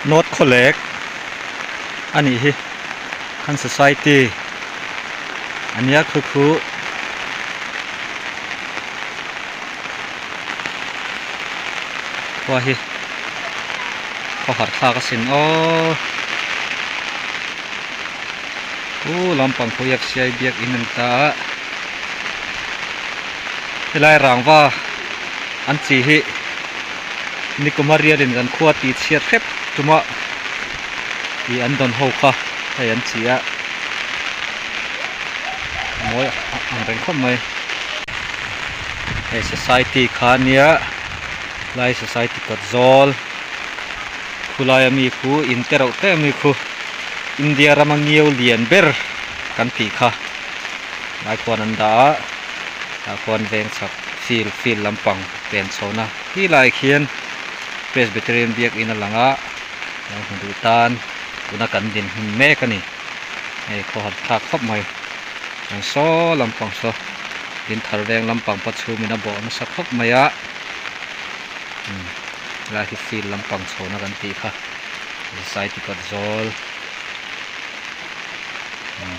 North Khawlek a nih hi kan society a nia khu khu. Khua hi khaw harh thlak asin aw u lampang khu fci biakin an ta a helai rangva an chi hi nikuma rialin kan khua tih chhiat hrep tuma ih an dawn ho kha hei an chi a mawi ang reng khawp mai. Hei society kha ania lai society kawt zawl khulai ami khu in te reuh te ami khu India rama ngiau lian ber kan tih kha lai khuan an dah a tah khuan veng chhak field field lampang pen chho na khi lai khian Presbyterian biakin a lang a lo hmu duh tan tuna kan din hmun mek a ni hei khawhar thlak khawp mai chuan saw lampang saw din thar veng lampang pawh chhumin a bawh nasa khawp mai a umm helai hi field lampang chhona kan tih kha society kawt zawl umm.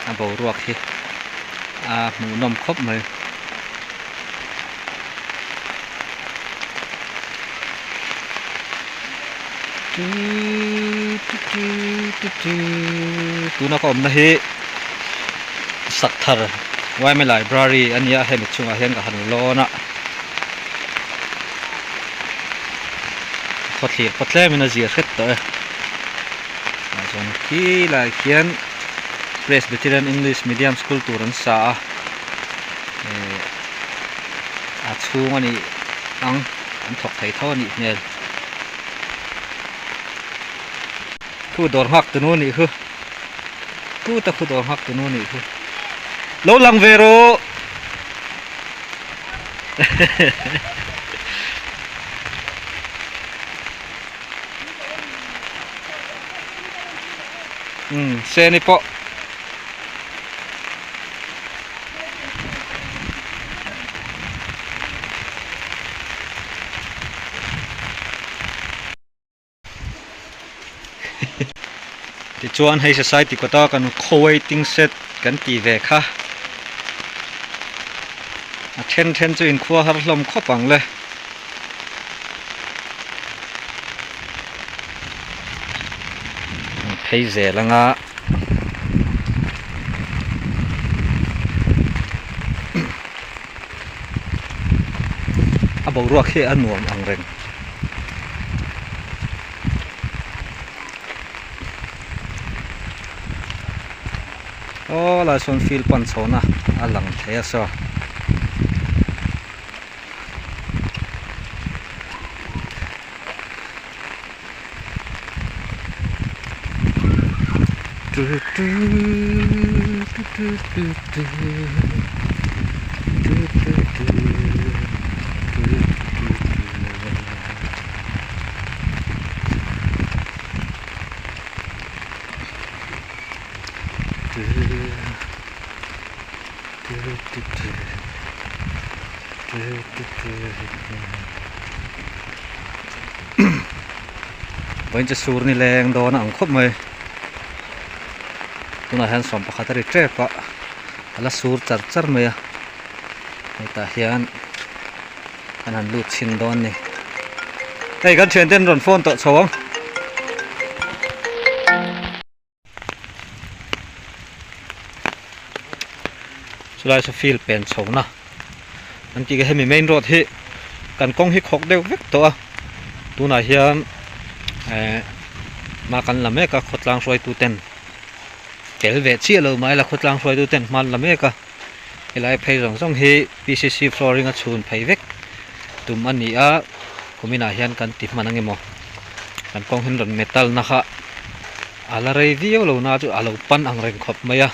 A boruak hi a hmuhnawm khawp mai. Tuna ka awmna hi Sakthar yma library a nia hemi chungah hian ka han lawn a khawthlir pawh tlemin a zir hret tawh e. Tah chuan khi lai khian Presbyterian English Medium School tur an sa a eh a chhung a nih ang an thawk thei tho a nih hmel khu dawr nghak tunu a nih khu khu ta khu dawr nghak tunu a nih khu lo lang ve rawh. Umm seni pawh tichuan hei society kawta kan khaw waiting shed kan tih ve kha a then then chu inkhua har hlawm khawp ang le. Phei zel anga a boruak hi a nuam ang reng. Aw lai sawn field pan chhawna a lang thei a saw. Vawiin chu sur ni leng dawn a ang khawp mai tunah hian sawm pakhat a ri tep a a la sur char char mai a hetah hian kan han lut chhin dawn a ni hei kan thiante an rawn phone tawh chho ang. Chulai saw field pen chho na an tih kha hemi main road hi kan kawng hi khawk deuh vek tawh a tunah hian eh hma kan la mek a khawtlang hruaitu ten tel ve chiah lo mah ila khawtlang hruaitu ten hma an la mek a helai phei zawng zawng hi P C C flooring a chhun phei vek tum a ni a kuminah hian kan ti hman ang emaw kan kawng hi an rawn metal na kha. A la rei viau lo na chu a lo pan ang reng khawp mai a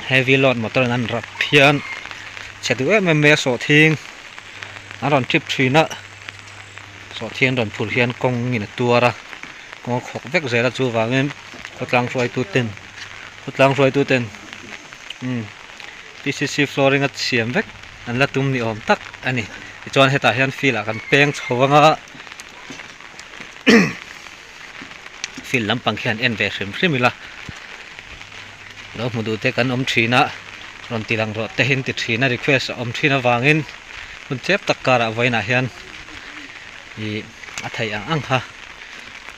heavy load motor in an rap hian chhe duh em em mai a sawhthing an rawn trip thin a sawhthing an rawn phur hian kawng in a tuar a kawng a khawk vek zel a chuvangin khawtlang hruaitu ten khawtlang hruaitu ten umm P C C flooring a siam vek. an la tum ni awm tak a ni. Tichuan hetah hian field ah kan peng chho anga field lampang khian en ve hrim hrim ila lo hmu duh te kan awm thin a rawn ti lang rawh te hi an ti thin a request a awm thin avangin hun chep tak karah vawiinah hian ih a theih ang ang kha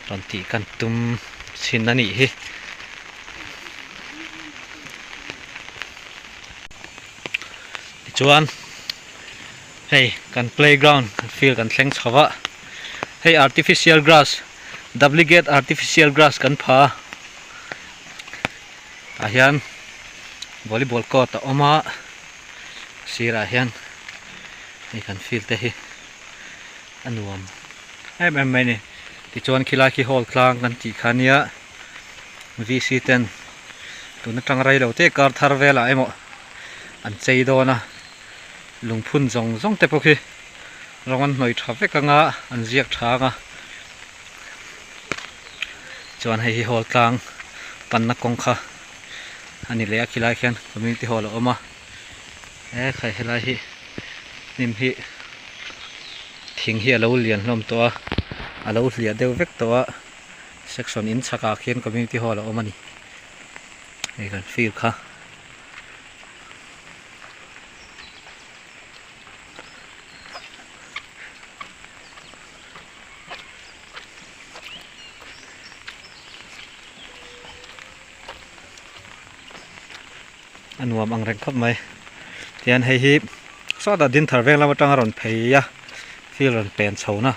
rawn tih kan tum chhin a nih hi. Tichuan hei kan playground kan field kan thleng chho a hei artificial grass duplicate artificial grass kan pha a tah hian volleyball court a awm a sirah hian hei kan field te hi a nuam em em mai a ni tichuan khilai khi hall tlang kan tih kha ania V C ten tun atang rei lo te kar thar velah emaw an chei dawn a lungphun zawng zawng te pawh khi rawng an hnawih tha vek anga an ziak tha anga chuan hei hi hall tlang panna kawng kha a ni leh a khilai khian community hall a awm a he khai helai hi hnim hi thing hi a lo lian hlawm tawh a a lo hliah deuh vek tawh a. Section in chhakah khian community hall a awm a ni hei kan field kha. A nuam ang reng khawp mai tihian hei hi sawtah Dinthar veng lam atanga rawn phei a field rawn pen chho na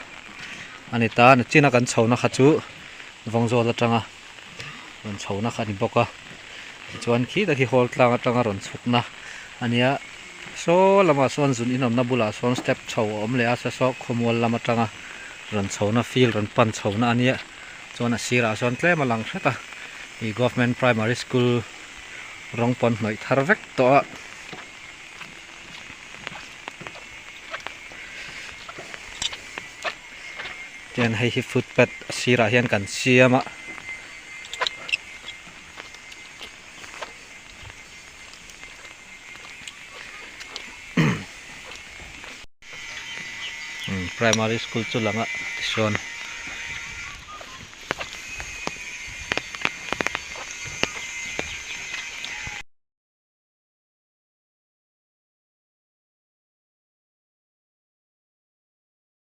a ni ta nachina kan chho na kha chu Vawngzawl atanga rawn chho na kha a ni bawk a tichuan khi tak hi hall tlang atanga rawn chhuk na a nia saw lamah sawn zun inawmna bulah sawn step chho a awm leh a saw khawmual lam atanga rawn chho na field rawn pan chho na a nia chuan a sirah sawn tlem a lang hret a ih government primary school rawng pawn hnawih thar vek tawh a. Tian hei hi footpath a sirah hian kan siam a. Primary school chu lang a tichuan.